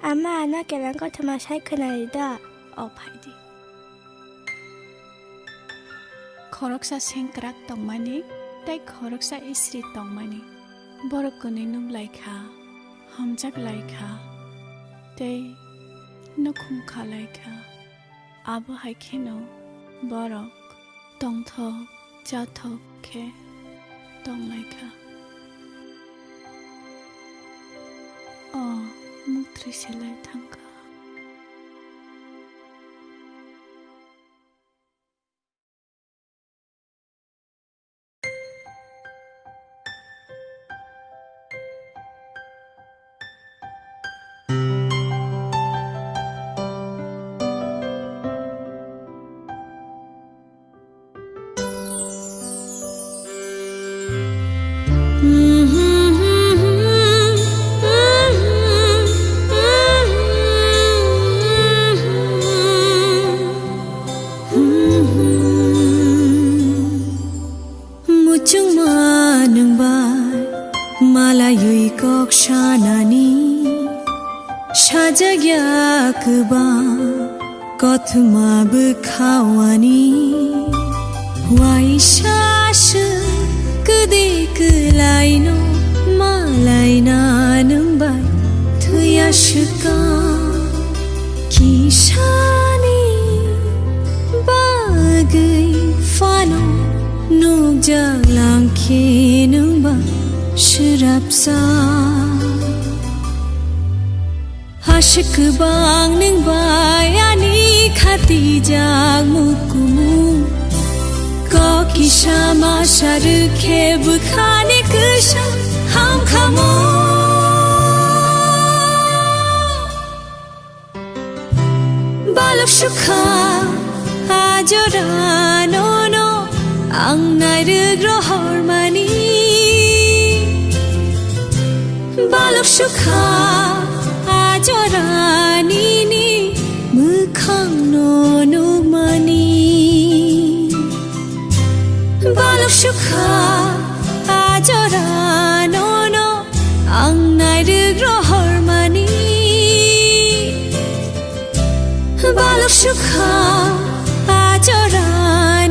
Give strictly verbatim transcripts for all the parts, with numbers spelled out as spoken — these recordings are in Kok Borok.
Ama ano kelang kothoma sai khwnari da, o phaidi. Khoroksa sengkrak tongmani tei khoroksa isri tongmani. Borok kwnwi nuk lai kha, hamjak lai kha tei nukhung kha lai kha. Abo hai kheno borok tongthok chathok khe tong lai kha. O muktri se lai thang kha. Muchungma nwng bai malaywi kok sanani, sajagya kwbang kothoma bwkhawani. Waisa swk kwdwi kwlaino malaina nwng bai thwiya swkang. Kisani bagwi phano nukjak langkhe nwngba swrapsa. Aswk kwbang nwng bai ani khatijak mukumu. Kok kisa masa rwkhe bwkhani kwsa hamkhamo. Balok sukha a jora nono ang nairwk rohormani. Balok sukha a jora nini mwkhang no nukmani. Balok sukha a jora nono ang nairwk rohormani. Balok sukha a jora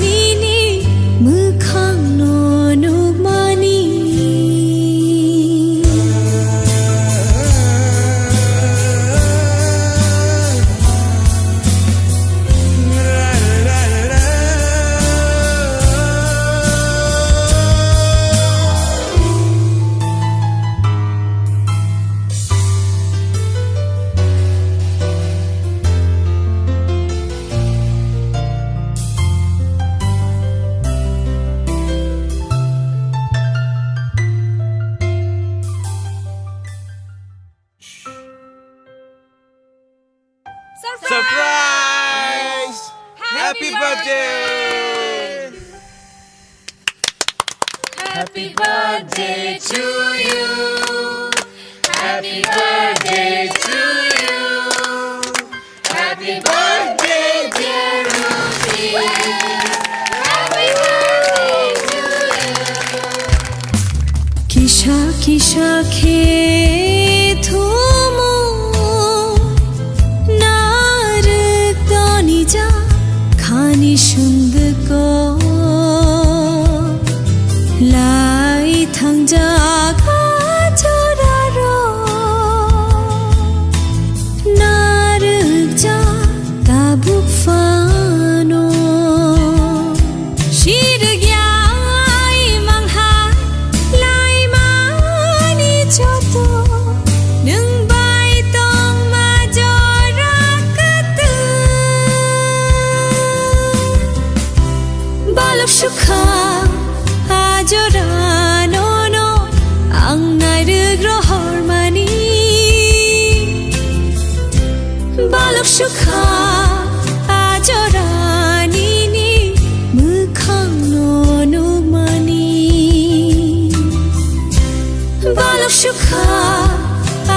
nini mwkhang no nukmani. Surprise! Happy birthday! Happy birthday to you. Happy birthday to you. Happy birthday, dear Ruby. Happy birthday to you. Kisa kisa khe thumu narwk toni ja khani sundwko lai thangjak a joraro. Narwkjak tabuk phano. Sirwkya imang hai laimani joto nwng bai tongma jora kwtwng. Balok sukha a jora nono ang nairwk rohormani. Balok sukha a jora nini mwkhang no nukmani. Balok sukha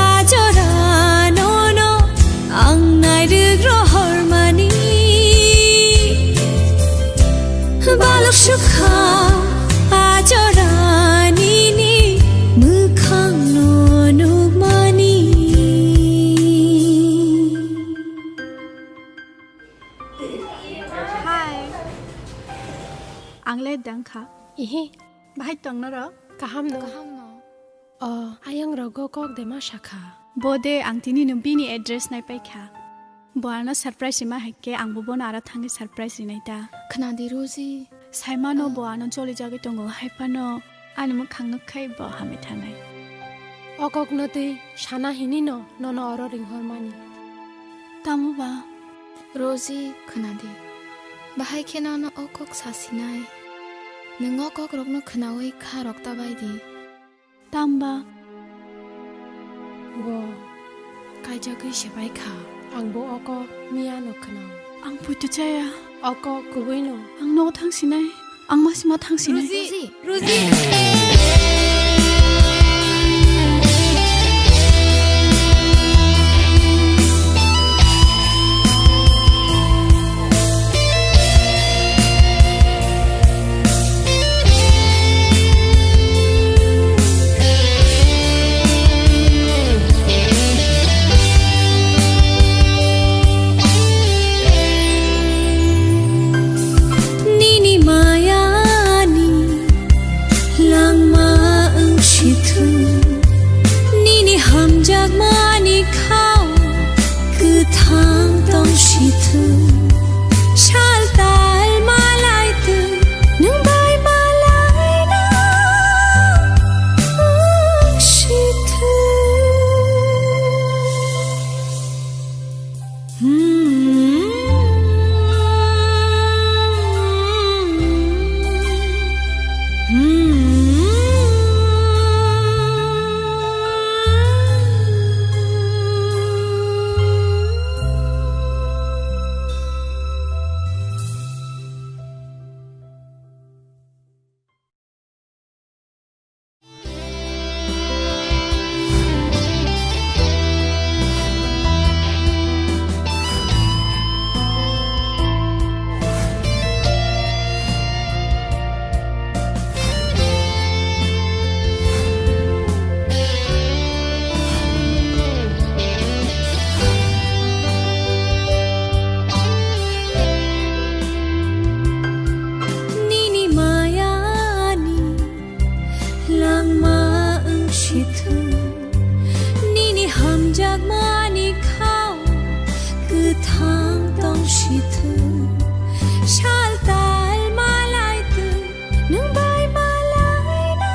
a jora nono ang nairwk rohormani. Balok sukha a jora nini mwkhang no nukmani. Ihi. Bahai tong norok? Kaham no? Kaham no. O, ayang rogo kok de ma sakha. Bo de ang tini no bini address nai paikha. Bo ano surprise rima hai khe ang bo bono aro thangwi surprise rinai ta. Khna di Roji. Saimano bo ano choli jagwi tongo, hai phano ani mwkhang nuk khai bo hamwi thanai. O kok no twi sana hini no nono oro ringhor mani. Tamo ba? Roji, khna di. Bahai khe nono o kok sa sinai. Nwng o kok rok no khnaui kha rok ta bai di. Tamba. Bo kaijagwi se bai kha. Ang bo o kok miya no khna. Ang poito chaya. O kok kubui no. Ang nogo thang sinai. Ang masima thang sinai. Ruji. Ruji. Nini mayani langma wng sithwng, nini hamjakmani khao kwthang tong sithwng. Sal tal malai twi nwng bai malai na wng sithwng. Nini mayani langma wng sithwng, nini hamjakmani khao kwthang tong sithwng. Sal tal malai twi nwng bai malai na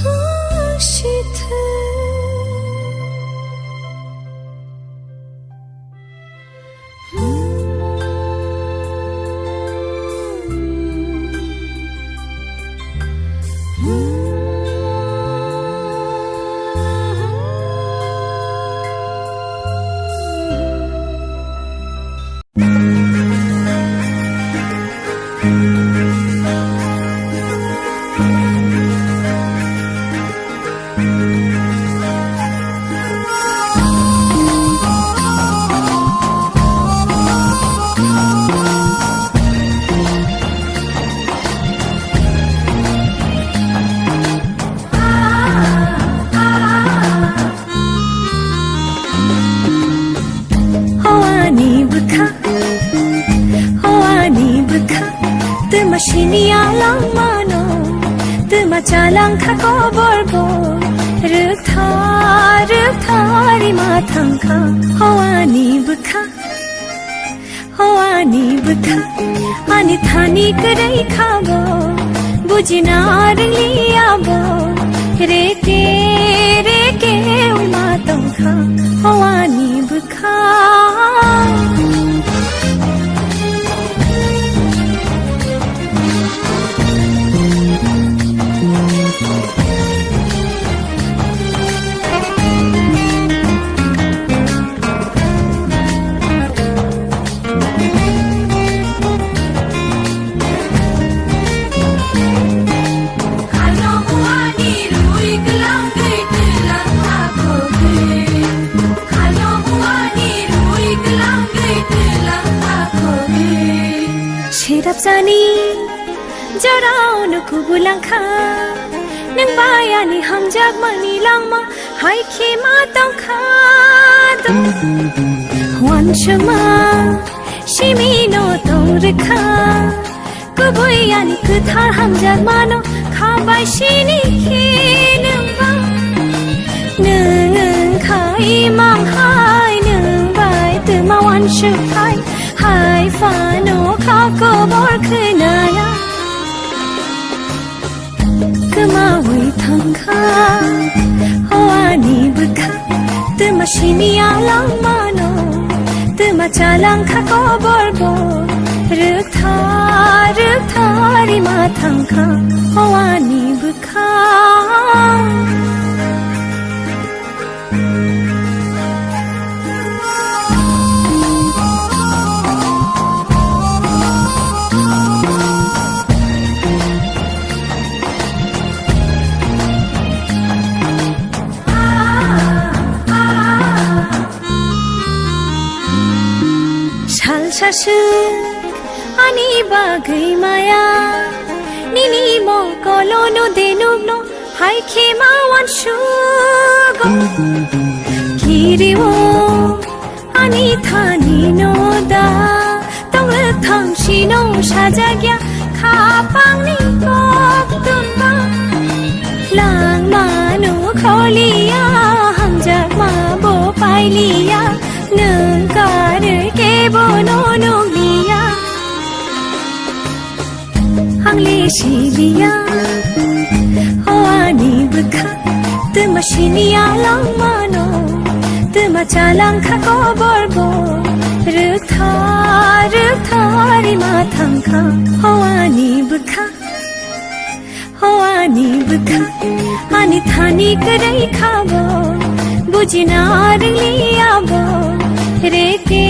wng sithwng. Hawani bwkha, hawani bwkha, twma siniya langmano, twma chalangkha kobor bo, rwktha, rwktha rima thangkha. Hawani bwkha, hawani bwkha, ani thani kwrwi kha bo, bujina rwngli abo, reke, reke wngma tongkha, hawani bwkha. Sirapsani jorao no kubulangkha, nwng bai ani hamjakmani langma hai khe ma tongkha. Wansukma simi no tong rwkha. Kubui ani kwthar hamjakmano kha bai sini khe nwng ba. Nwng wng kha imang hai nwng bai twma uansuk thai, hai phano kha kobor khwnaya. Kwmawi thangkha howani bwkha, twma siniya langmano, twma chalangkha koborbo, rwktha rwktha rima thangkha howani bwkha. Sal saswk ani bagwi maya, nini mokolono denukno hai khe ma uansugo. Kirio ani thanino da, tongrwk thangsino sajakya khapangni kok tunba. Langmano kholiya, hamjakma bo pailiya, nwng karwi kebono nukliya. Ang le siliya, howani bwkha, twma siniya langmano, twma chalangkha koborbo, rwktha rwktha rima thangkha howani bwkha. Howani bwkha, ani thani kwrwi khabo, bujina rwngli abo, reke